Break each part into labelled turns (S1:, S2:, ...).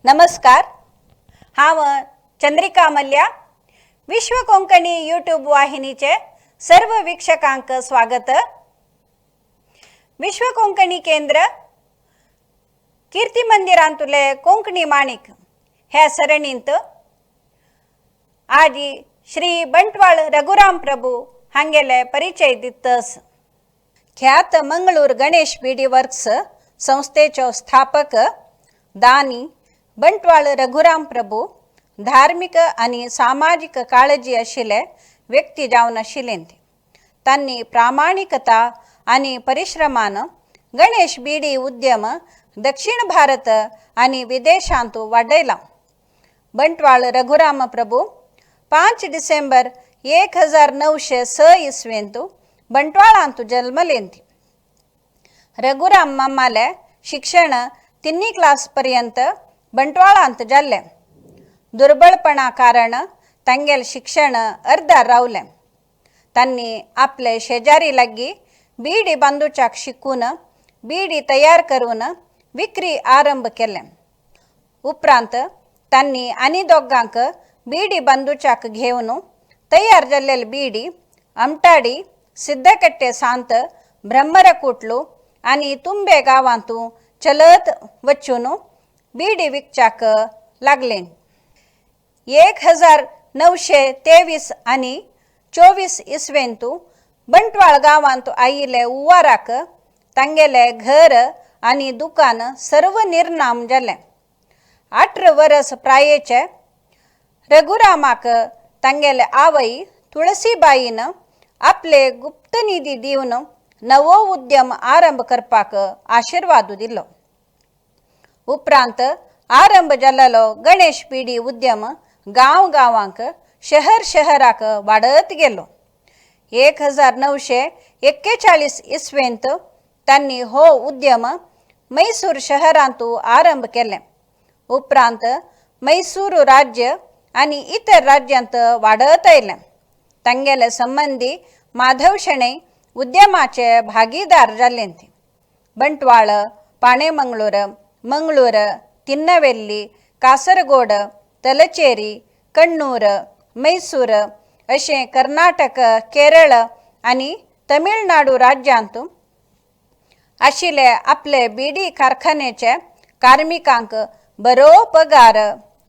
S1: नमस्कार. हांव चंद्रिका मल्ल्या. विश्व कोंकणी यूट्यूब वाहिनीचे सर्व वीक्षकांक स्वागत. विश्व कोंकणी केंद्र कीर्ती मंदिरांतुले कोंकणी माणिक ह्या सरणींत आजी श्री बंटवाळ रघुराम प्रभू हांगेले परिचय दितस. ख्यात मंगळूर गणेश बिडी वर्क्स संस्थेचो स्थापक दानी बंटवाळ रघुराम प्रभू धार्मिक आनी सामाजीक काळजी आशिल्ले व्यक्ती जावन आशिल्ले. तांणी प्रामाणिकता आनी परिश्रमान गणेश बिडी उद्यम दक्षिण भारत आनी विदेशांत वाडयला. बंटवाळ रघुराम प्रभू 5 डिसेंबर 1906 इस्वेंत बंटवाळांत जन्मलेंती. रघुराम मामाले शिक्षण तिन्ही क्लास पर्यंत बंटवाळांत जाल्लें. दुर्बळपणा कारण तांगेलें शिक्षण अर्दार रावलें. तांणी आपले शेजारी लागीं बिडी बांदूच्याक शिकून बिडी तयार करून विक्री आरंभ केलें. उपरांत तांणी आनी दोगांक बिडी बांदूच्याक घेवन तयार जाल्लेली बिडी आमटाडी, सिद्धकट्टे सांत, ब्रह्मरकुटलू आनी तुंबे गांवांत चलत वचून बिडी विकच्याक लागले. 1923 आनी 24 इस्वेंतू बंटवाळ गांवांत आयिल्ले उवाराक तांगेले घर आनी दुकान सर्व निर्नाम जालें. 18 वरस प्रायेचे रघुरामाक तांगेले आवय तुळसीबाईन आपले गुप्तनिधी दिवन नवो उद्यम आरंभ करपाक आशिर्वाद दिलो. उपरांत आरंभ जाल्लो गणेश बिडी उद्यम गांव गांवांक, शहर शहराक वाडत गेलो. 1941 इस्वेंत तांणी हो उद्यम मैसूर शहरांत आरंभ केले. उपरांत मैसूर राज्य आनी इतर राज्यांत वाडत आयलें. तांगेले संबंदी माधव शणै उद्यमाचे भागीदार जाले. बंटवाळ, पाणेमंगळूर, मंगळूर, तिन्नवेल्ली, कासरगोड, तलचेरी, कण्णूर, मैसूर अशें कर्नाटक, केरळ आनी तमिळनाडू राज्यांत आशिल्ले आपले बिडी कारखान्याचे कार्मिकांक बरो पगार,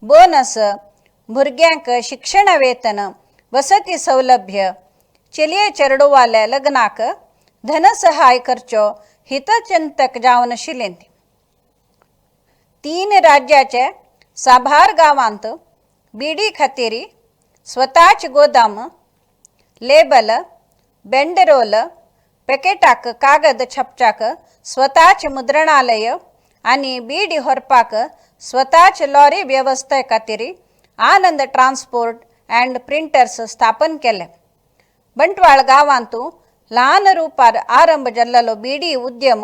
S1: बोनस, भुरग्यांक शिक्षण वेतन, वसती सौलभ्य, चेलये चेडवाल्या लग्नाक धनसहाय करचो हितचिंतक जावन आशिल्ले. तीन राज्याचे साबार गांवांत बिडी खातीर स्वताच गोदाम, लेबल, बेंडरोल, पॅकेटाक कागद छापच्याक स्वताच मुद्रणालय आनी बिडी व्हरपाक स्वताच लॉरी वेवस्थे खातीर आनंद ट्रान्सपोर्ट अँड प्रिंटर्स स्थापन केले. बंटवाळ गांवांत ल्हान रुपार आरंभ जाल्लो बिडी उद्यम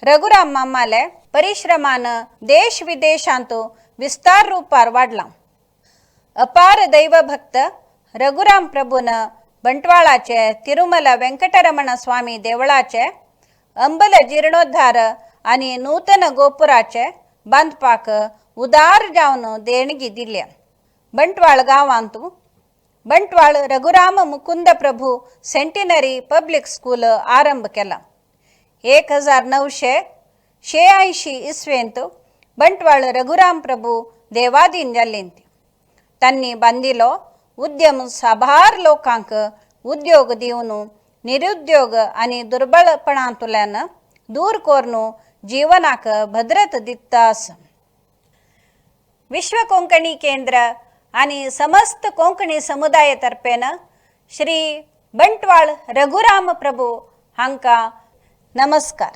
S1: रघुराम मामाले परिश्रमान देश विदेशांत विस्तार रुपार वाडला. अपार दैवभक्त रघुराम प्रभून बंटवाळाचे तिरुमल वेंकटरमण स्वामी देवळाचे अंबल जीर्णोद्धार आनी नूतन गोपुराचे बांदपाक उदार जावन देणगी दिल्या. बंटवाळ गांवांत Bantwal Raghuram Mukund Prabhu centenary public school आरंभ केला. 1986 इस्वेंत बंटवाळ रघुराम प्रभू देवाधीन जाल्ले. तांणी बांदिलो उद्यम साबार लोकांक उद्योग दिवन निरुद्योग आनी दुर्बळपणांतल्यान दूर करून जीवनाक भद्रत दिता आसा. विश्व कोंकणी केंद्र आनी समस्त कोंकणी समुदाय तर्फेन श्री बंटवाळ रघुराम प्रभू हांकां नमस्कार.